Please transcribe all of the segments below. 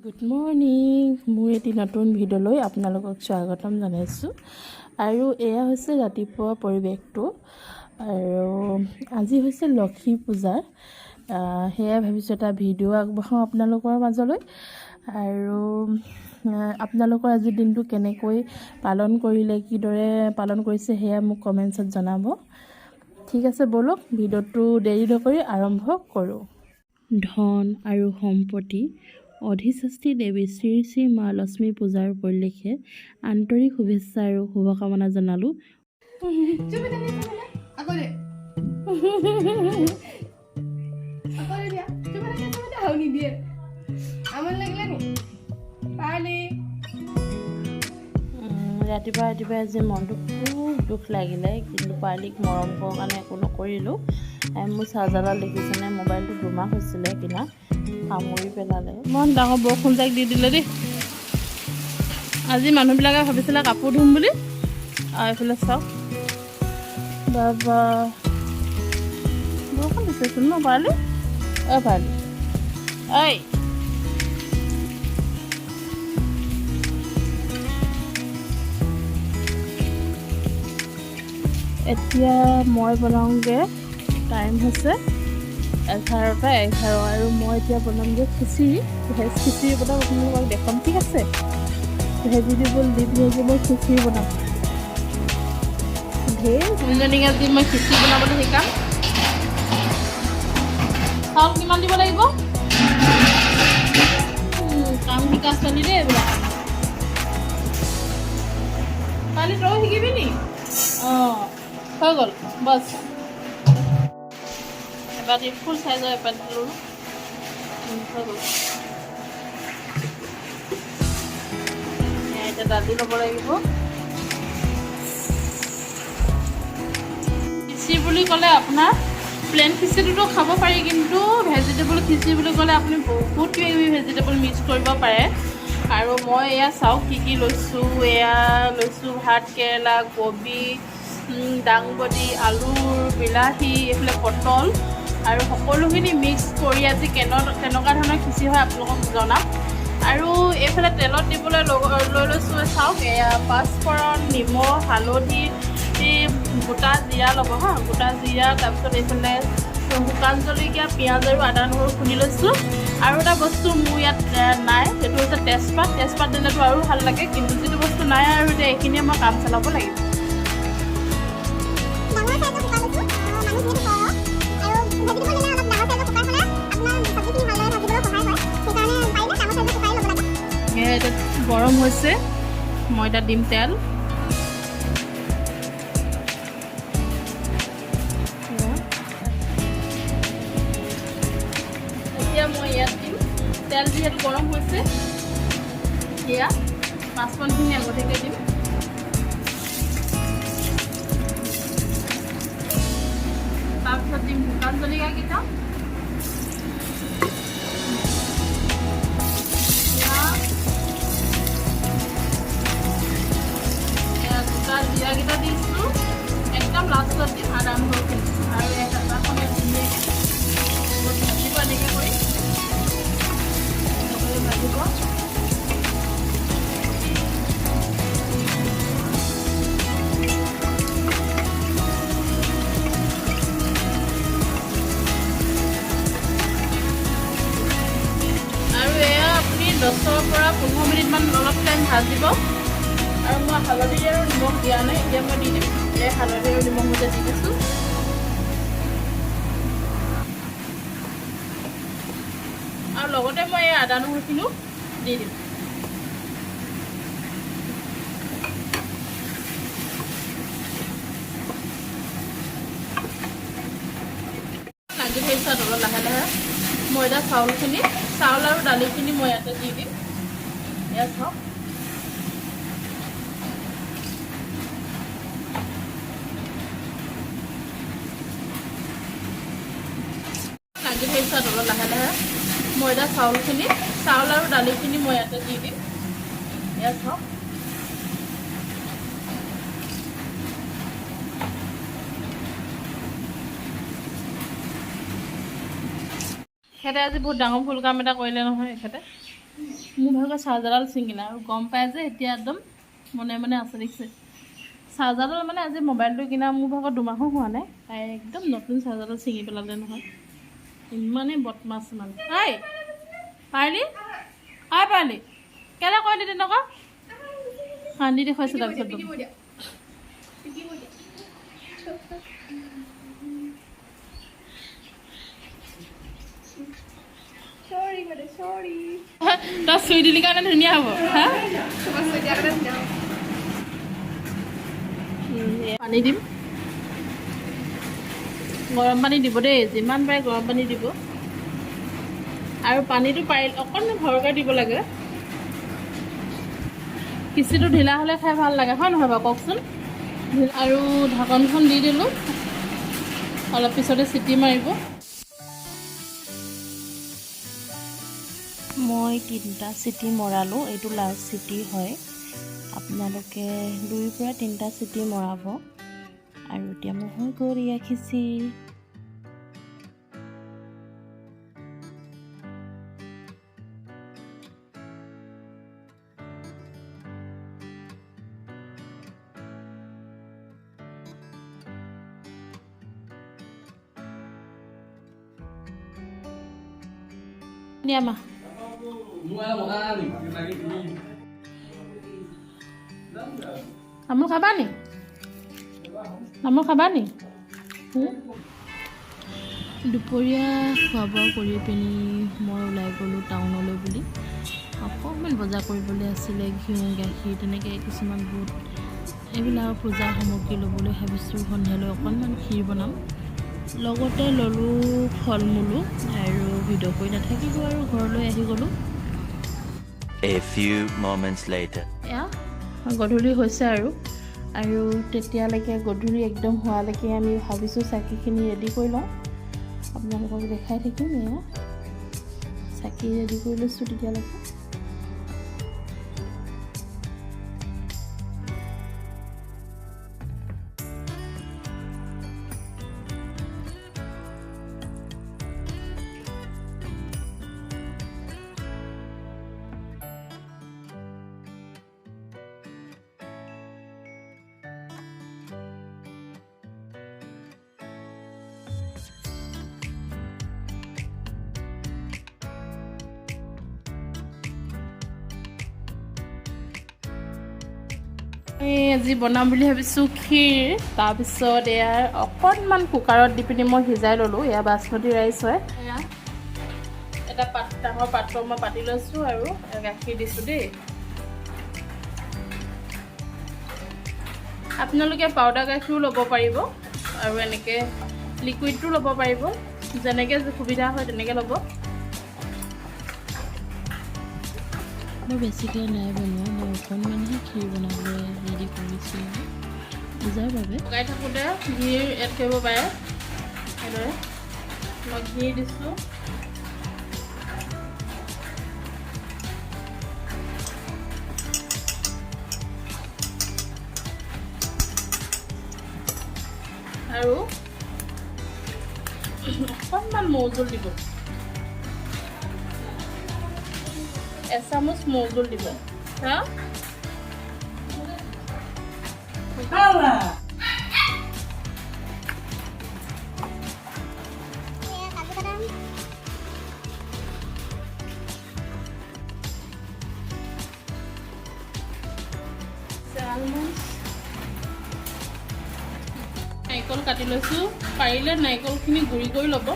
Good morning, মোৰ এটি নতুন ভিডিঅ'লৈ আপোনালোকক স্বাগতম জনাইছোঁ। আৰু এয়া হৈছে ৰাতিপুৱা পৰিৱেশটো আৰু আজি হৈছে লক্ষী পূজা। সেয়াই ভাবিছোঁ এটা ভিডিঅ' আগবঢ়াওঁ আপোনালোকৰ মাজলৈ। আৰু আপোনালোকৰ আজিৰ দিনটো কেনেকৈ পালন কৰিলে, কিদৰে পালন কৰিছে, সেয়া মোক কমেণ্টছত জনাব। ঠিক আছে, ব'লক, ভিডিঅ'টো দেৰি নকৰি আৰম্ভ কৰোঁ। ধন আৰু সম্পত্তি অধিষ্ঠাত্ৰী দেৱী শ্ৰী শ্ৰী মা লক্ষ্মী পূজাৰ উপলক্ষে আন্তৰিক শুভেচ্ছা আৰু শুভকামনা জনালোঁ। চুপি থাকি, চুপি থাক। আকৌ দে, আকৌ দে দিয়া। চুপি থাকে, চুপি থাক। আৰু নিদিয়ে। আমনি লাগিলে নি পাৰলি? ৰাতিপুৱা ৰাতিপুৱা আজি মনটো খুব দুখ লাগিলে, কিন্তু পাৰ্লিক মৰম কৰোঁ কাৰণে একো নকৰিলোঁ। মোৰ চাৰ্জাৰডাল দেখিছেনে? মোবাইলটো 2 মাহ হৈছিলে কিনা, কামুৰি পেলালে। ইমান ডাঙৰ বৰষুণ জাক দি দিলে দেই। আজি মানুহবিলাকে ভাবিছিলে কাপোৰ ধুম বুলি। আৰু এইফালে চাওক বাবা, বৰষুণ দিছেচোন ন? পাৰ্লি, অ পাৰ্লি, ঐ। এতিয়া মই বনাওঁগৈ। টাইম হৈছে 11টা 11 আৰু মই এতিয়া বনামগৈ খিচিৰি, ভেজ খিচিৰি বনাম। আপোনালোকক দেখুৱাম, ঠিক আছে? ভেজিটেবল দি পিনে মই খিচিৰি বনাম। ঢেৰ দুজনীক আজি মই খিচিৰি বনাবলৈ শিকাম। চাউল কিমান দিব লাগিব? কাম শিকা ছোৱালী দেই এইবিলাক। কালি তই শিকিবি নি? অঁ, হৈ গ'ল, বছ। এবাটি, ফুল চাইজৰ এবাটি ল'লোঁ। হৈ গ'ল। এয়া এতিয়া দালি ল'ব লাগিব। খিচিৰি বুলি ক'লে আপোনাৰ প্লেইন খিচিৰিটোতো খাব পাৰি, কিন্তু ভেজিটেবল খিচিৰি বুলি ক'লে আপুনি বহুত কিবা কিবি ভেজিটেবল মিক্স কৰিব পাৰে। আৰু মই এয়া চাওক কি কি লৈছোঁ। এয়া লৈছোঁ ভাত কেৰেলা, কবি, দাংবডি, আলুৰ, বিলাহী, এইফালে পটল আৰু সকলোখিনি মিক্স কৰি আজি কেনেকুৱা ধৰণৰ খিচিৰি হয় আপোনালোকক জনাম। আৰু এইফালে তেলত দিবলৈ লৈ লৈছোঁ। চাওক, এয়া পাঁচফোৰণ, নিমখ, হালধি, এই গোটা জিৰা ল'ব হা, গোটা জিৰা। তাৰপিছত এইফালে শুকান জলকীয়া, পিঁয়াজ আৰু আদা নহৰু খুন্দি লৈছোঁ। আৰু এটা বস্তু মোৰ ইয়াত নাই, সেইটো হৈছে তেজপাত। তেজপাত দিলেতো আৰু ভাল লাগে, কিন্তু যিটো বস্তু নাই আৰু এতিয়া এইখিনিয়ে মই কাম চলাব লাগিব। ডাঙৰ চাইজৰ কুকাৰ লৈছোঁ, মানুহ যিহেতু সৰহ আৰু ভেজিটেবল দিলে অলপ ডাঙৰ চাইজৰ কুকাৰ হ'লে আপোনাৰ চব্জিখিনি ভালদৰে ভাজিবলৈ সহায় হয়। সেইকাৰণে পাৰিলে ডাঙৰ চাইজৰ কুকাৰে ল'ব লাগে। এয়া এতিয়া গৰম হৈছে, মই এতিয়া দিম তেল। এয়া। এতিয়া মই ইয়াত দিম তেল, যিহেতু গৰম হৈছে। এয়া পাঁচফোৰণখিনি আগতীয়াকৈ দিম। তাৰপিছত দিম শুকান জলকীয়াকেইটা। এয়া এয়া গোটা জিৰাকেইটা দিছোঁ। একদম লাষ্টত দিম আদা নহৰুখিনি। আৰু এটা ধুনীয়াকৈ ভাজিব, এনেকৈ কৰি এনেকৈ ভাজিব। আৰু এয়া আপুনি 10ৰ পৰা 15 মিনিটমান অলপ টাইম ভাজিব। আৰু মই হালধি আৰু নিমখ দিয়া নাই, এতিয়া মই দি দিম। এই হালধি আৰু নিমখ মই দি দিছোঁ। আৰু লগতে মই এই আদা নহৰুখিনিও দি দিম। লাগি ধৰিছে তলত লাহে লাহে। মই এতিয়া চাউলখিনি, চাউল আৰু দালিখিনি মই ইয়াতে দি দিম। ইয়াত চাওক। লাগি ধৰিছে তলত লাহে লাহে। মই এতিয়া চাউলখিনি, চাউল আৰু দালিখিনি মই ইয়াতে দি দিম। ইয়াত চাওক। এখেতে আজি বহুত ডাঙৰ ভুল কাম এটা কৰিলে নহয় এখেতে। মোৰ ভাগৰ চাৰ্জাৰডাল ছিঙিলে আৰু গম পাই যে এতিয়া একদম মনে মনে আছে, দেখিছে। চাৰ্জাৰডাল মানে আজি মোবাইলটো কিনা মোৰ ভাগৰ 2 মাহো হোৱা নাই, তাই একদম নতুন চাৰ্জাৰডাল ছিঙি পেলালে নহয়। ইমানেই বদমাছ মানে। ঐ পাৰলি, ঐ পাৰলি, কেলৈ কৰিলি তেনেকুৱা? কান্দি দেখুৱাইছে তাৰপিছত। পিটিব দিয়া, পিটিব দিয়া। চৰি মানে চৰি। তই চুই দিলি কাৰণে ধুনীয়া হ'ব। হা। তোমাৰ চুই দিয়াৰ কাৰণে ধুনীয়া হ'ব। পানী দিম, গৰম পানী দিব দেই, যিমান পাৰে গৰম পানী দিব। আৰু পানীটো পাৰিলে অকণমান সৰহকৈ দিব লাগে। খিচিৰিটো ঢিলা হ'লে খাই ভাল লাগে, হয় নহয় বাৰু কওকচোন? আৰু ঢাকনখন দি দিলোঁ, অলপ পিছতে চিটি মাৰিব। মই তিনিটা চিটি মৰালোঁ, এইটো লাষ্ট চিটি হয়। আপোনালোকে দুইৰ পৰা তিনিটা চিটি মৰাব। আৰু এতিয়া মোৰ হৈ গ'ল এয়া খিচিৰি। দিয়া মা। 嗯。 তামোল খাবা নি? তামোল খাবা নি? দুপৰীয়া খোৱা বোৱা কৰি পিনি মই ওলাই গ'লোঁ টাউনলৈ বুলি, অকণমান বজাৰ কৰিবলৈ আছিলে। ঘিউ, গাখীৰ, তেনেকৈ কিছুমান বুট, এইবিলাক পূজাৰ সামগ্ৰী ল'বলৈ ভাবিছোঁ। সন্ধিয়ালৈ অকণমান ক্ষীৰ বনাম। লগতে ল'লোঁ ফল মূলো। আৰু ভিডিঅ' কৰি নাথাকিলোঁ আৰু ঘৰলৈ আহি গ'লোঁ। A few moments later. এয়া গধূলি হৈছে আৰু আৰু তেতিয়ালৈকে গধূলি একদম হোৱালৈকে আমি ভাবিছোঁ চাকিখিনি ৰেডি কৰি লওঁ। আপোনালোকক দেখাই থাকিম। এয়া চাকি ৰেডি কৰি লৈছোঁ তেতিয়ালৈকে। এই আজি বনাম বুলি ভাবিছোঁ ক্ষীৰ। তাৰপিছত এয়া অকণমান কুকাৰত দি পিনি মই সিজাই ল'লোঁ। এয়া বাচমতি ৰাইচ হয়। এয়া এটা ডাঙৰ পাত্ৰ মই পাতি লৈছোঁ আৰু গাখীৰ দিছোঁ দেই। আপোনালোকে পাউডাৰ গাখীৰো ল'ব পাৰিব আৰু এনেকৈ লিকুইডটো ল'ব পাৰিব, যেনেকৈ সুবিধা হয় তেনেকৈ ল'ব। মই বেছিকৈ নাই বনোৱা, মই অকণমানহে ক্ষীৰ বনাবলৈ ৰেডি কৰিছিলোঁ পূজাৰ বাবে। পকাই থাকোঁতে ঘিৰ এড কৰিব পাৰে। সেইদৰে মই ঘি দিছোঁ। আৰু অকণমান মৌজোল দিব, এচামুচ মৌজোল দিব। হা। এয়া কাজু বাদাম। আলমণ্ড, নাৰিকল কাটি লৈছোঁ। পাৰিলে নাৰিকলখিনি গুড়ি কৰি ল'ব।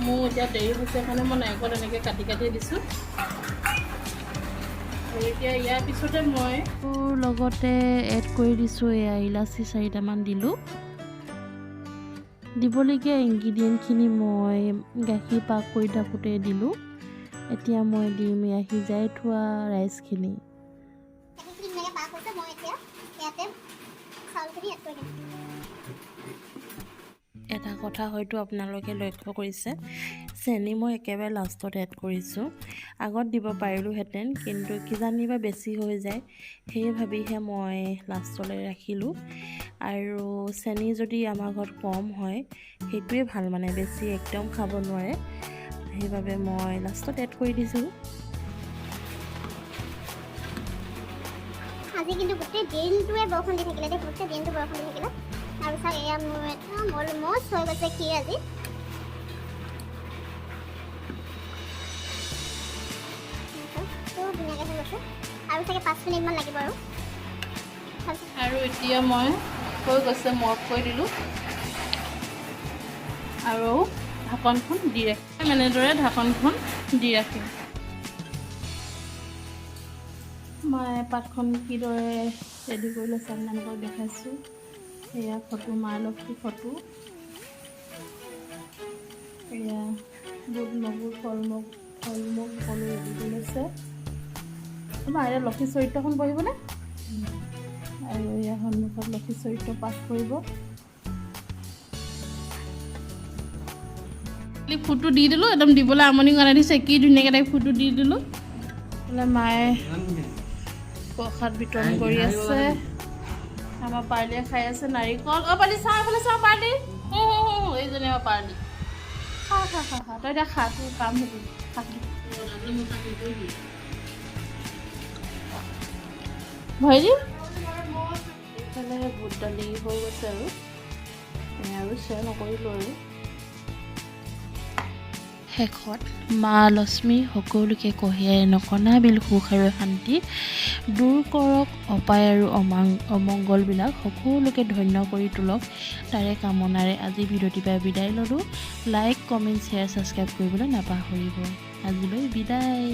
মোৰ এতিয়া দেৰি হৈছে কাৰণে মই নাৰিকল এনেকৈ কাটি কাটি দিছোঁ। আৰু এতিয়া ইয়াৰ পিছতে মই লগতে এড কৰি দিছোঁ এয়া ইলাচি চাৰিটামান দিলোঁ। দিবলগীয়া ইনগ্ৰিডিয়েণ্টখিনি মই গাখীৰ পাক কৰি থাকোঁতে দিলোঁ। এতিয়া মই দিম এয়া সিজাই থোৱা ৰাইচখিনি। গাখীৰখিনি ধুনীয়াকৈ পাক হৈছে। মই এতিয়া ইয়াতে চাউলখিনি এড কৰি দিম। এটা কথা হয়তো আপোনালোকে লক্ষ্য কৰিছে, চেনি মই একেবাৰে লাষ্টত এড কৰিছোঁ। আগত দিব পাৰিলোঁহেঁতেন, কিন্তু কিজানিবা বেছি হৈ যায়, সেই ভাবিহে মই লাষ্টলৈ ৰাখিলোঁ। আৰু চেনি যদি আমাৰ ঘৰত কম হয়, সেইটোৱে ভাল, মানে বেছি একদম খাব নোৱাৰে, সেইবাবে মই লাষ্টত এড কৰি দিছোঁ। আজি কিন্তু গোটেই দিনটোৱে বৰষুণ দি থাকিলে দেই, গোটেই দিনটো বৰষুণ দি থাকিলে। আৰু চাওক, এয়া মোৰ একদম অলমষ্ট হৈ গৈছে ক্ষীৰ আজি। খুব ধুনীয়াকৈ হৈ গৈছে আৰু চাগে 5 মিনিটমান লাগিব আৰু তাৰপিছত। আৰু এতিয়া মই হৈ গৈছে, মই অফ কৰি দিলোঁ আৰু ঢাকনখন দি ৰাখিম। এনেদৰে ঢাকনখন দি ৰাখিম। মায়ে পাতখন কিদৰে ৰেডি কৰি লৈছে, আপোনালোকক দেখাইছোঁ। এয়া ফটো, মা লক্ষী ফটো। এয়া বুট মগু, ফল মূল সকলো ৰেডি কৰি লৈছে। মা, এতিয়া লক্ষী চৰিত্ৰখন পঢ়িবনে? আৰু ইয়াৰ সন্মুখত লক্ষী চৰিত্ৰ পাঠ কৰিব। ফুটো দি দিলোঁ, একদম দিবলৈ আমনি কৰা দিছে। কি ধুনীয়াকৈ তাইক ফুটো দি দিলোঁ। বোলে মায়ে প্ৰসাদ বিতৰণ কৰি আছে। আমাৰ পাৰ্লিয়ে খাই আছে নাৰিকল। অ' পাৰ্লি, চাওঁ, এইফালে চাওঁ পাৰ্লি। হু হু হু হু, এইজনী আমাৰ পাৰ্লি। খা খা খা খা। তই এতিয়া খা, তোৰ কাম সেইটো, খা। ভয়। এইফালে বুট দালি হৈ গৈছে আৰু শ্বেয়াৰ নকৰিলোঁ আৰু। শেষত মা লক্ষ্মী সকলোকে কঢ়িয়াই আনক অনাবিল সুখ আৰু শান্তি, দূৰ কৰক অপায় আৰু অমংগলবিলাক, সকলোকে ধন্য কৰি তোলক, তাৰে কামনাৰে আজি ভিডিঅ'টিৰ পৰা বিদায় ল'লোঁ। লাইক, কমেণ্ট, শ্বেয়াৰ, ছাবস্ক্ৰাইব কৰিবলৈ নাপাহৰিব। আজিলৈ বিদায়।